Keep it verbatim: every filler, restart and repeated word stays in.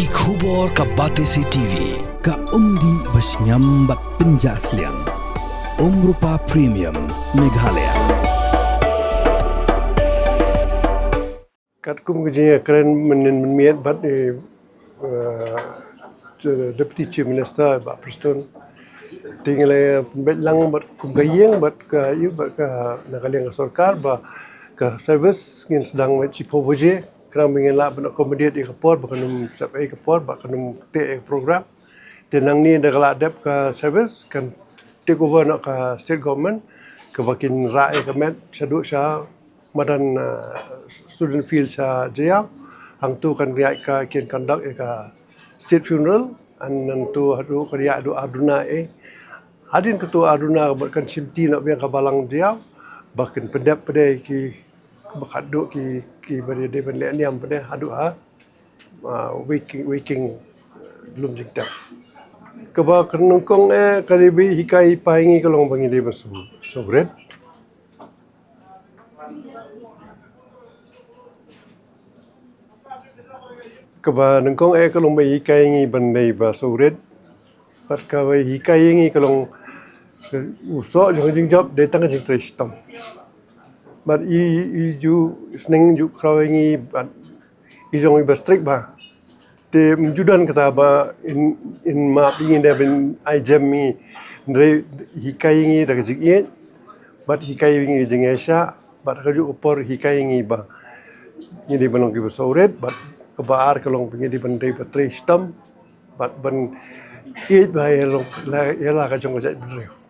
Ki khubor ka Batesi T V, ka umdih ba shngiam bad pynjah sliang. Umrupa Premium, Meghalaya. Katkum ka jingïakren mynnin mynmiet bad i, eh, Deputy Chief Minister Bah Prestone, te ngi la pynbeit lang bad kum ka ïing bad ka ïu bad ka na ka liang ka sorkar ba ka service ngin sdang bad shiphew baje, khnang ba ngin lah ban accommodate ïa ka por ba kan ym sep ei ka por ba kan ym teh ei ka program. Te nangne da ka la dep ka service kan take over noh ka state government kaba kin rah ïa ka met shaduh sha madan, uh, student field sha Jaïaw. Hangtu kan ïaid ka kin conduct ïa ka state funeral, and nangtu haduh kan ïaid haduh ar duna ei. Hadien katu ar duna ba kan shimti noh biang ka balang Jaïaw ba kin pyndep pat de ki ba khadduh ki ki ba dei ban leh niam pat de haduh ha, uh, waking waking, uh, lum jingtep. Kaba ka nyngkong eh ka dei ba hikai paingi ka long ba ngi dei ban sub-, subrit. Kaba nyngkong eh ka long ba hikai ngi ban dei ba subrit. Bad kaba hikai ngi ka long u soh jong ka jingjop dei tang ka jingtrei shitom. Bad i, i ju sneng ju khraw ngi bad i jong i ba strict ba. Te ym ju don kata ba in, in map ngi da ban ai jem ngi, hynrei hikai ngi da ka jingïeit bad hikai ngi jingïaishah bad ka juh ka por hikai ngi ba ngi dei ban long ki ba subrit bad kaba ar ka long ba ngi dei ban dei ba trei shitom bad ban ïeit ba ïa long la ïa la ka jong ka jaitbynriew.